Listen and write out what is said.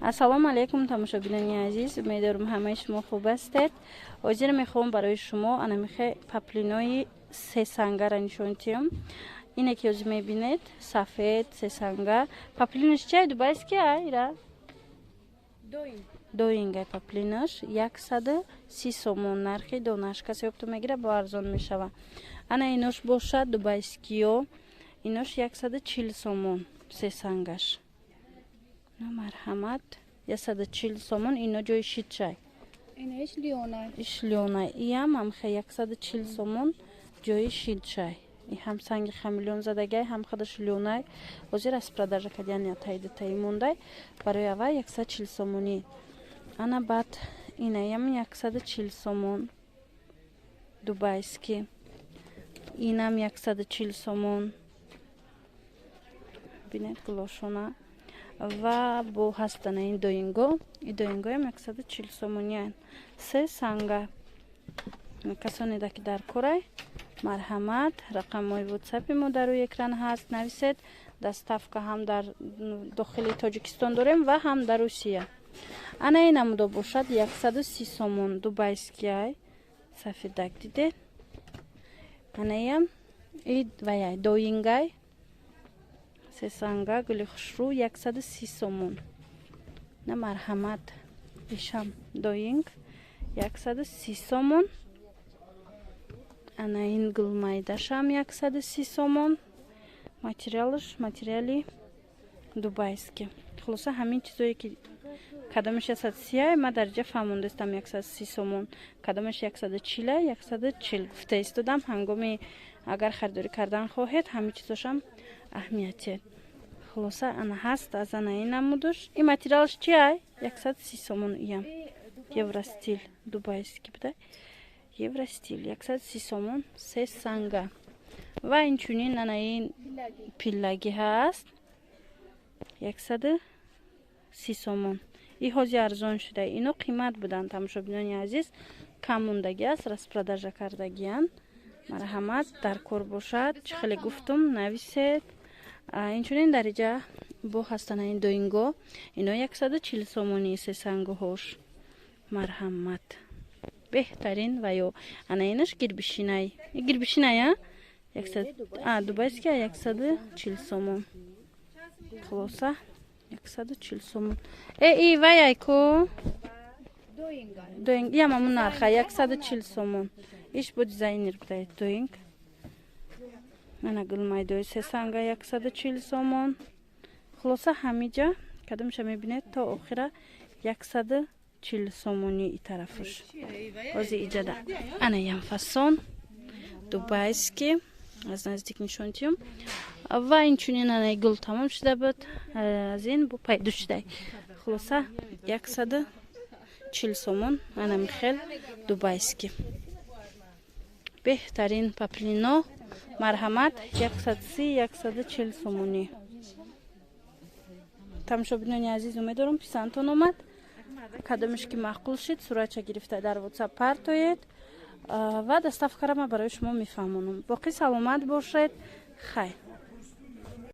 Ассалому алайкум, тамошобинони азиз, умедворам, ҳамаи шумо хуб ҳастед. Ҳозир мехоҳам барои шумо анамихе паплинои сесангара нишон диҳам. Ине ки ҳозир мебинед, сафед, сесанга. Паплинаш чиай? Дубайский а ира доингай. Паплинаш 130 сомон нархи донаш. Касе ёбто мегира, бо арзон мешава. Ана инош бошад дубайскиё, инош 140 сомон сесангаш. Марҳамат, 140 сомон. Ино ҷои шидчай. Иш лёнай. Иам амхе 140 сомон, ҷои шидчай. И ҳам санги хамелеон задагай, ҳам хадаш лёнай. Ҳозир распродажа кардян, тайдатаи мондай, барои ава 140 сомонӣ. Ана баъд инаям 140 сомон, дубайский. Инам 140 сомон. Бинед гулошона. Ва бо ҳастана ин доинго, и доингоям 140 сомониян, се санга. Касонеда ки дар корай, марҳамат, рақамҳои ватсапи мо дар рӯи экран ҳаст, нависед. Доставка ҳам дар дохили Тоҷикистон дорем ва ҳам дар Русия. Ана ин намудо бошад 130 сомон, дубайскиай, сафедак, дидед. Анаям и ваяй доингай, сесанга, гули хушрӯ, 130 сомон. На, марҳамат, ишам доинг, 130 сомон. Ана ин гулмайдашам 130 сомон. Материалаш материали дубайский. Хулоса, ҳамин чизое ки кадомаш 130-ай, ма дар ҷа фаҳмондастам, 130 сомон, кадомаш 140-ай, 140 гуфта истодам. Ҳангоми агар харидорӣ кардан хоҳед, ҳамин чизошам аҳамияте. Хулоса, ана ҳаст аз ана ин намудуш. Ин материалаш чи ай? 130 сомон. Иям евростиль, дубайский буда, евростиль, 130 сомон, се санга. Ва инчунин ана ин пиллагӣ ҳаст, 130 сомон. И ҳози арзон шуда, ино қимат буданд, тамошобинони азиз, кам мондагӣ аст, распродажа кардагиянд. Марҳамат, дар кор бошад, чӣ хеле гуфтум, нависед. Инчунин дар иҷа бо ҳастана ин доинго, ино 140 сомонӣ, сесангоҳош. Марҳамат, беҳтарин. Ва ё ана инаш гирбишинай, гирбишинай дубайский, 140 сомон. Хулоса, 140 сомон. Э, и ваяй ку ям ҳамун нарха, 140 сомон. Иш бо дизайнер будай, доинг. Ана гулмайдои сесанга, 140 сомон. Хулоса, ҳамиҷа кадомша мебинед, то охира 140 сомонӣ. И тарафуш ҳози иҷада ана ям фасон дубайский, аз наздик нишон диҳам. Ва инчунин анаи гул тамом шуда буд, аз ин бо пайдо шудай. Хулоса, 140 сомон. Ана михел дубайский, беҳтарин паплино. Марҳамат, 130, 140 сомонӣ. Тамошобинони азиз, умедорам, писандтон омад. Кадомеш ки маъқул шид, суратча гирифта дар ватсап партоед ва доставкара ма барои шумо мефаҳмонам. Боқӣ саломат бошед, хайр.